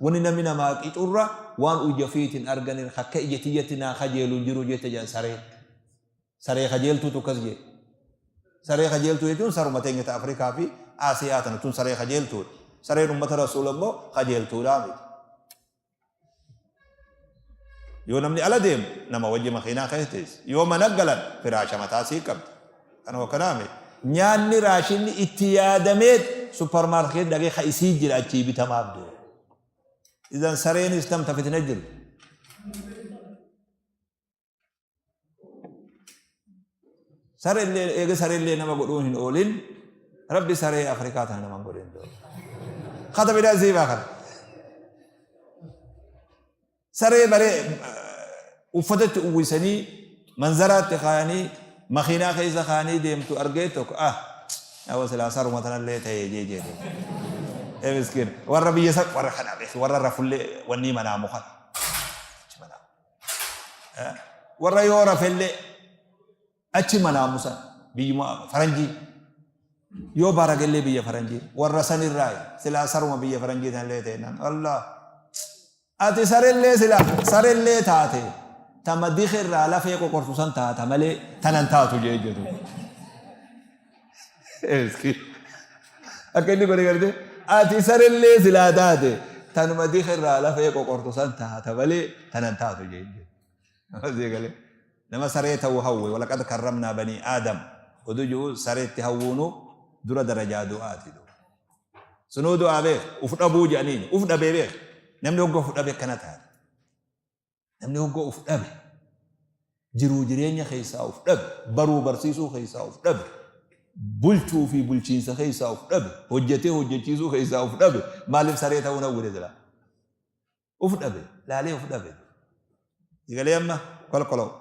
Wanni namni namaa qicurra waan ija fiitin arganin akka ija tiyyatti naa kajeelu hin jiru jette jedhan sareen. Saree kajeeltuutu akkas jedhe. Saree kajeeltuu jechuun saruma teenya ta Afrikaa fi Aasiyaa tana tun saree kajeeltuudha. Sareen ummata Rasuula immoo kajeeltuudhaa miti. Yoo namni ala deemu nama wajji makiinaa keessa teessi. Yoo mana galan firaasha mataa sii qabdi. Kanuma akkanaa miti. Nyaanni raashinni itti yaadameet supparmaarkeet dhaqee ka isii jira achii bitamaaf deema. Idan sareenis tam ta fitina jiru. Sarellee eega sarellee nama godhuun hin oolin rabbi saree Afrikaa tana nama hin godhin. Kata bidaa siibaa kana. Saree baree uffatatti uwwisanii manzaraatti kaayanii makiinaa keessa kaayanii deemtu argee tokko ah Awa silaa saruma tanallee ta'ee jee jedhe. Ee miskiin warra biyya san warra kana beeki warra rafullee wannii manaamu kana. Achi manaamu. Warra yoo rafellee achi manaamu san biyyuma faranjii. Yoo baragellee biyya faranjii warra sanirraa silaa saruma biyya faranjii tanallee ta'e naan Allah. Ati sarellee silaa sarellee taate tama dika irraa lafee qoqortu san taata malee tanan taatu jee jedhu. Akka inni godhe garte ati sarellee silaa taate tanuma dika irraa lafee qoqortu san taata malee tanan taatu jee jedhu. Nama saree ta'uu hawwe walaqad karramnaa banii aadam oduu ji'u sareetti hawwuunu dura darajaa du'aati. Sunuu du'aa beek uf dhabuu jedhaniin uf dhabee beek namni hogga uf dhabe akkana taata. Namni hogga uf dhabe jiruu jireenya keessaa uf dhabe baruu barsiisuu keessaa uf dhabe bulchuu fi bulchiinsa keessaa uf dhabe hojjetee hojjechiisuu keessaa uf dhabe maaliif saree ta'uu hawwine silaa. Uf dhabe laalee uf dhabe. Digalee amma kolkoloo.